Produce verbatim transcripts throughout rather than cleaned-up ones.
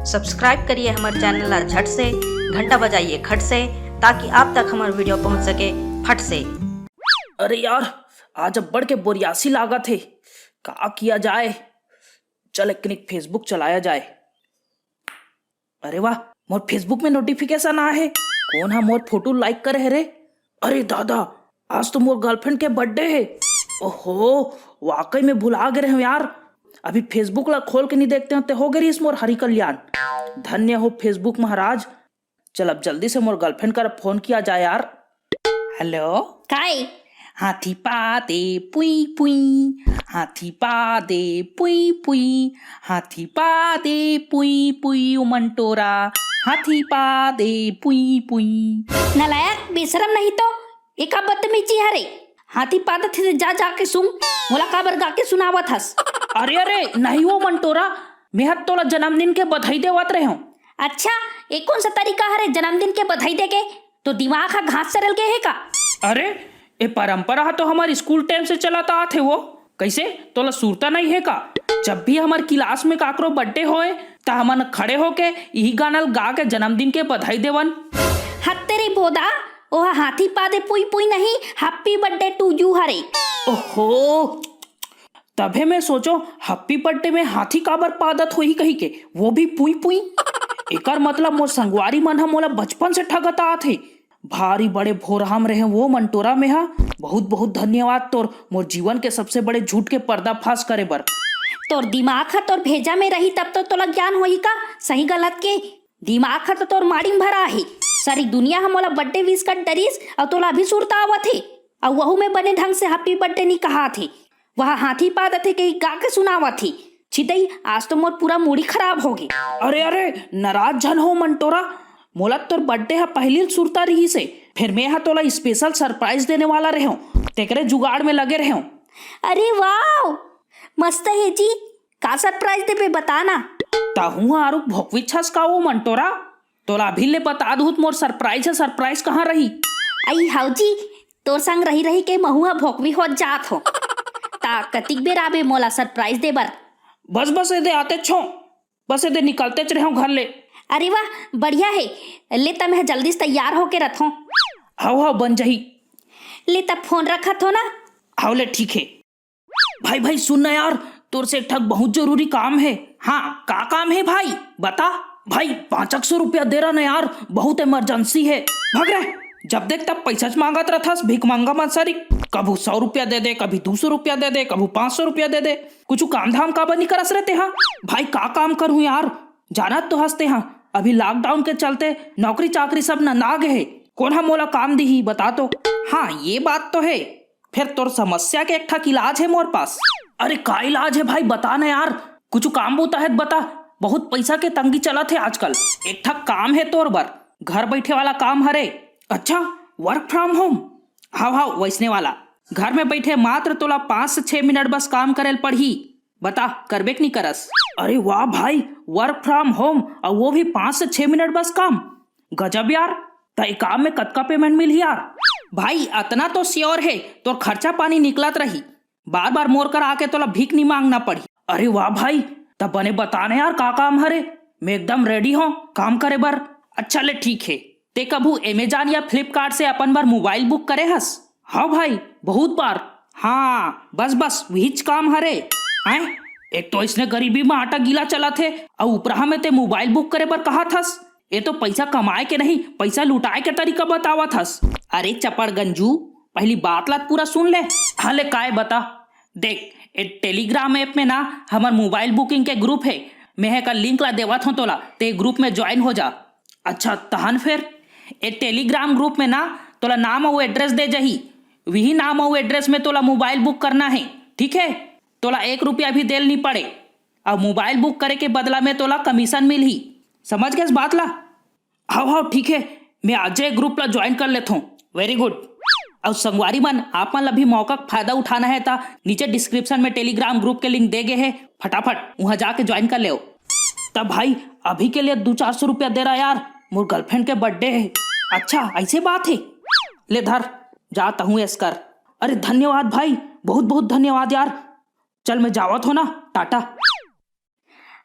Subscribe करिए हमर channel ला झट से, घंटा बजाइए खट से, ताकि आप तक हमर वीडियो पहुंच सके फट से। अरे यार, आज अब्बड़ के बोरियासी लागत हे, का किया जाए? चल, एक कनिक Facebook चलाया जाए। अरे वाह, मोर Facebook में नोटिफिकेशन आए हे। कोन हा मोर फोटो लाइक करे हे रे? अरे दादा, आज तो मोर गर्लफ्रेंड के बर्थडे हे। ओहो, वाकई में भुला गे रहेंव यार। अभी Facebook ला खोल के नहीं देखते हों ते हो गे रहिस मोर हरी कल्याण। धन्य हो Facebook महाराज। चल, अब जल्दी से मोर गर्लफ्रेंड कर फोन किया जाए यार। हेलो। काय? हाथी पादे पुई पुई, हाथी पादे पुई पुई, हाथी पादे पुई पुई, ओ मंटोरा, हाथी पादे पुई पुई। नालायक, बेशरम नहीं तो, एका बदतमीजी हरे। हाथी पादत हे, जा जाके सुन, मोला काबर गा के सुनावत हस? अरे, अरे, नहीं वो मंटोरा, मेहर तोला जन्मदिन के बधाई देवत रहेंव। अच्छा, ए कौन सा तरीका हरे जन्मदिन के बधाई दे के? तो दिमाग हा घास चरल गे हे का? अरे, ए परंपरा हा तो हमर स्कूल टाइम से चलत आत हे वो। कैसे, तोला सुरता नहीं हे का? जब भी हमर क्लास में काकरो बर्थडे होए, त हमन खड़े होके इही गाना ल गा के जन्मदिन के बधाई देवन। हत्तेरी बोदा, ओह हाथी पादे पुई पुई नहीं, Happy Birthday to You हरे। ओहो, तभे मैं सोचो, Happy Birthday में हाथी काबर पादत होही कही के, वो भी पुई पुई। एकर मतलब मोर संगवारी मन ह मोला बचपन से ठगत आत हे। भारी बड़े भोरहा म रहेंव वो मंटोरा मेहा। बहुत बहुत धन्यवाद तोर, मोर जीवन के सबसे बड़े झूठ के पर्दाफाश करे बर। तोर दिमाग ह तोर भेजा में रही, तब तो तोला ज्ञान होही का सही गलत के? दिमाग ह तो तोर माड़ी म भरा हे। सारी दुनिया ह मोला बर्थडे विश कर डरिस, अउ तोला अभी सुरता आवत हे। अउ वहू में बने ढंग से Happy Birthday नी कहात हे। वह हाथी पादत हे कही गा के सुनावत हे। छितई, आज तो मोर पूरा मूड ही खराब हो गे। अरे, अरे, नाराज झन हो मंटोरा, मोला तोर बर्थडे ह पहिली ल सुरता रहिस हे, फेर मैं ह तोला स्पेशल सरप्राइज देने वाला रहेंव, तेकरे जुगाड़ में लगे रहेंव। अरे वाह, मस्त हे जी, का सरप्राइज देबे बता ना। तहूँ ह आरुग भोकविच हस का वो मंटोरा? तोला अभी ले बता दूँ त मोर सरप्राइज ह, सरप्राइज कहाँ रही? आई हाउ जी, तोर संग रही रही के महू ह भोकवी होत जात हों। ता कतिक बेर आबे मोला सरप्राइज दे बर? बस बस एदे आतेच हों, बस एदे निकलतेच रहेंव घर ले। अरे वाह, बढ़िया हे। ले त मैं जल्दी से तैयार होके रथों। हव हव, बन जही। ले त फोन रखत हों ना। हव ले, ठीक हे। भाई, भाई, सुन ना यार, तोर से एक ठक बहुत जरूरी काम हे। हाँ, का काम हे भाई? बता। भाई, पाँच एक सौ रुपया दे रहा ना यार, बहुत इमरजेंसी हे। भाग रे, जब देख तब पैसा च मांगत रथस, भीख मांगा मन सरी। कभू सौ रुपया दे दे, कभी दू सौ रुपया दे दे, कभू पाँच सौ रुपया दे दे। कुछ काम धाम काबर नी करस रे तेहा? भाई, का काम करहूँ यार, जानत तो हस तेहा, अभी लॉकडाउन के चलते नौकरी चाकरी सब नंदा गे हे। कोन ह मोला काम दिही, बता तो। हाँ, ये बात तो हे। फेर तोर समस्या के एक ठक इलाज हे मोर पास। अरे, का इलाज हे भाई, बता ना यार, कुछ काम बूता हे त बता। बहुत पैसा के तंगी चलत हे आजकल। एक ठक काम हे तोर बर, घर बैठे वाला काम हरे। अच्छा, work from home? हाव हाव, वैसने वाला। घर में बैठे मात्र तोला पाँच से छह मिनट बस काम करे ल पड़ही। बता, करबे कि नी करस? अरे वाह भाई, work from home, अउ वो भी पाँच से छह मिनट बस काम। गजब यार। त ए काम में कतका पेमेंट मिलही यार? भाई, अतना तो श्योर हे, तोर खर्चा पानी निकलत रही। बार बार मोर कर आके तोला भीख नी मांगना पड़ही। अरे वाह भाई, त बने बता ना यार, का काम हरे? मैं एकदम रेडी हों काम करे बर। अच्छा ले, ठीक हे, ते कभू अमेजॉन या फ्लिपकार्ट से अपन बर मोबाइल बुक करे हस? हाँ भाई, बहुत बार। हाँ, बस बस उहीच काम हरे। हैं? एक तो इसने गरीबी में आटा गीला चलत हे, अउ उपराहा में ते मोबाइल बुक करे बर कहत हस। ए तो पैसा कमाए के नहीं, पैसा लुटाए के तरीका बतावत हस। अरे चपड़गंजू, पहली बात ला त पूरा सुन ले। हाँ ले, काय बता? देख, ए टेलीग्राम ऐप में ना हमर मोबाइल बुकिंग के ग्रुप हे, मैं एकर लिंक ला देवत हों तोला, ते ग्रुप में ज्वाइन हो जा। अच्छा, तहन फेर? ए टेलीग्राम ग्रुप में ना तोला नाम अउ एड्रेस दे जाही, वही नाम अउ एड्रेस में तोला मोबाइल बुक करना हे, ठीक हे? तोला एक रुपया भी देल नी पड़े, अउ मोबाइल बुक करे के बदला में तोला कमीशन मिलही। समझ गेस बात ला? हव हव, ठीक हे, मैं आजे ग्रुप ला ज्वाइन कर लेथों। वेरी गुड। अउ संगवारी मन, आप मन ला भी मौका के फायदा उठाना हे त नीचे डिस्क्रिप्शन में टेलीग्राम ग्रुप के लिंक दे गे हे, फटाफट उहाँ जाके ज्वाइन कर लेव। त भाई, अभी के लिए दू चार सौ रुपया दे रहा यार, मोर गर्लफ्रेंड के बर्थडे हे। अच्छा, ऐसे बात हे, ले धर, जा तहूँ ऐस कर। अरे धन्यवाद भाई, बहुत बहुत धन्यवाद यार। चल, मैं जावत हों ना, टाटा।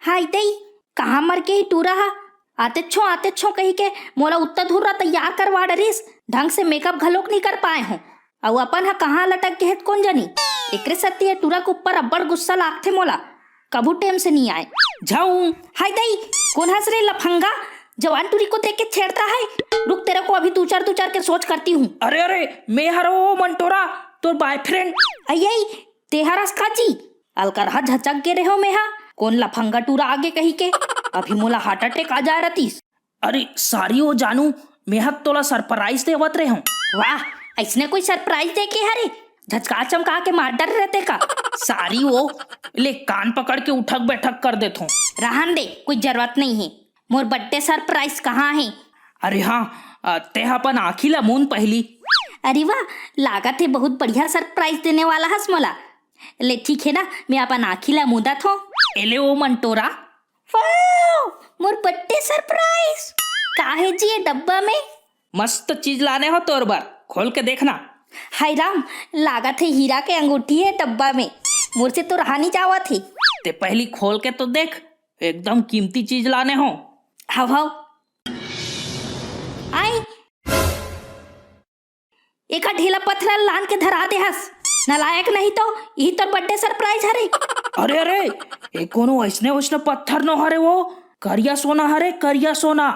हाय दई, कहाँ मर के ही टूरा हा? आते छो, आते छो कही के मोला उत्ता धुर्रा तैयार करवा डरिस। ढंग से मेकअप घलोक नहीं कर पाए हो। अउ अपन हा कहाँ लटक गे हे कोन जनी। एकरे सेती ये टूरा के ऊपर अब्बड़ गुस्सा लागथे मोला। कभू टेम से नहीं आए। झाऊ। हाय दई, कोन हस रे लफंगा? जवान टूरी को देख के छेड़ता है। रुक, तेरे को अभी दू चार, दू चार के सोच करती हूँ। अरे, अरे, मैं हरो मंटोरा, तोर बॉयफ्रेंड। अयई, ते हरस का जी? अलकरहा झचक गे रहे हो मेहा, कोन लफंगा टूरा आगे कही के। अभी मोला हार्ट अटैक आ जाए रतीस। अरे सारी, वो जानू, मेहा तोला सरप्राइज देवत रहे हूँ। वाह, ऐसने कोई सरप्राइज दे के हरे? झचका चमका के मार डर रहते का? सारी, वो ले, कान पकड़ के उठक बैठक कर देत हूँ। रहन दे, कोई जरूरत नहीं है। मोर बर्थडे सरप्राइज कहाँ है? अरे हाँ, अ, तेहा अपन आँखी ला मूंद पहली। अरे वाह, लागत है बहुत बढ़िया सरप्राइज देने वाला हस मोला। ले ठीक है ना, मैं अपन आँखी ला मूंदत हूँ। एले ओ मंटोरा। वाओ, मोर बर्थडे सरप्राइज। का है जी ये डब्बा में? मस्त चीज लाने हो तोर बर, खोल के देखना। हाय राम, लागत है हीरा के अंगूठी है डब्बा में। मोर से तो रहा नहीं जावत है। ते पहली खोल के तो देख, एकदम कीमती चीज लाने हो। हव हव। आई, एका ढीला पत्थर लान के धरा दे हस। नालायक नहीं तो, यही तोर बर्थडे सरप्राइज हरे। अरे, अरे, ये कोनो ऐसने वैसने पत्थर नो हरे वो, करिया सोना हरे, करिया सोना,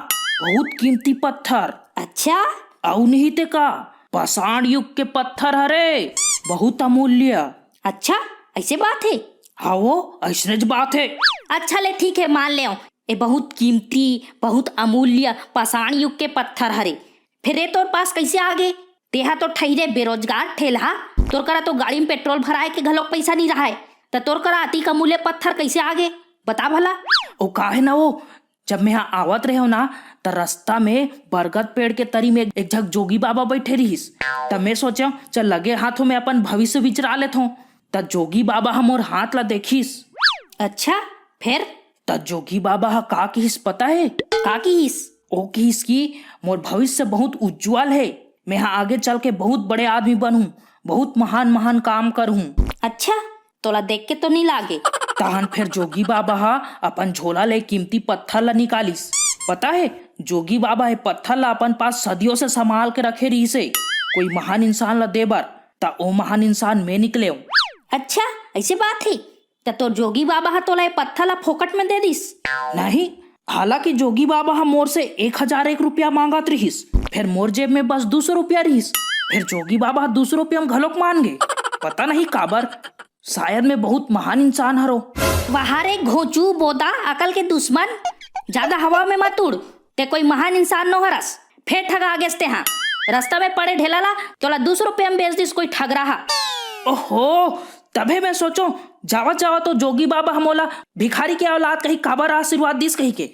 बहुत कीमती पत्थर। अच्छा? अउ नहीं ते का, पाषाण युग के पत्थर हरे, बहुत अमूल्य। अच्छा, ऐसे बात है? हाँ वो, ऐसने ज बात है। अच्छा ले ठीक है, मान ले, ये बहुत कीमती, बहुत अमूल्य पाषाण युग के पत्थर हरे। फिर रे तोर पास कैसे आ गे? तेहा तो ठहिरे बेरोजगार ठेलहा, तोर करा तो गाड़ी में पेट्रोल भराए के घलोक पैसा नहीं रहाय, त तोर करा अतिक अमूल्य पत्थर कैसे आ गे? बता भला। ओ का है ना वो, जब मैं यहाँ आवत रहे हो ना, त रास्ता में बरगद पेड़ के तरी में एक, एक झक जोगी बाबा बैठे रहिस। त मैं सोचेव, चल लगे हाथों में अपन भविष्य विचरा लेत हो। त जोगी बाबा ह मोर हाथ ला देखिस। अच्छा, फिर? त जोगी बाबा ह का किहिस पता है? का किहिस? ओ किहिस कि मोर भविष्य बहुत उज्जवल है, मैं ह आगे चल के बहुत बड़े आदमी बनहूँ, बहुत महान महान काम करहूँ। अच्छा, तोला देख के तो नहीं लागे। तहन फिर जोगी बाबा ह अपन झोला ले कीमती पत्थर ला निकालिस। पता है, जोगी बाबा ह पत्थर ला अपन पास सदियों से संभाल के रखे रहिस हे, कोई महान इंसान ला दे बर। त ओ महान इंसान मैं निकलेव। अच्छा, ऐसे बात है? त तोर जोगी बाबा ह तोला ये पत्थर ला फोकट में दे दिस? नहीं, हालांकि जोगी बाबा ह मोर से एक हजार एक रुपया मांगत रिहिस, फिर मोर जेब में बस दो सौ रुपया रिहिस, फिर जोगी बाबा ह दो सौ रुपया में घलोक मान गे। पता नहीं काबर, शायद मैं बहुत महान इंसान हरो। वाह रे घोचू बोदा, अकल के दुश्मन, ज्यादा हवा में मत उड़। ते कोई महान इंसान नो हरस, फेर ठगा गेस ते हाँ। रास्ता में पड़े ढेला ला तोला दो सौ रुपया में बेच दिस कोई ठगराहा। ओहो, तभे मैं सोचो, जावत जावत तो जोगी बाबा ह मोला भिखारी के औलाद कही काबर आशीर्वाद दिस कही के।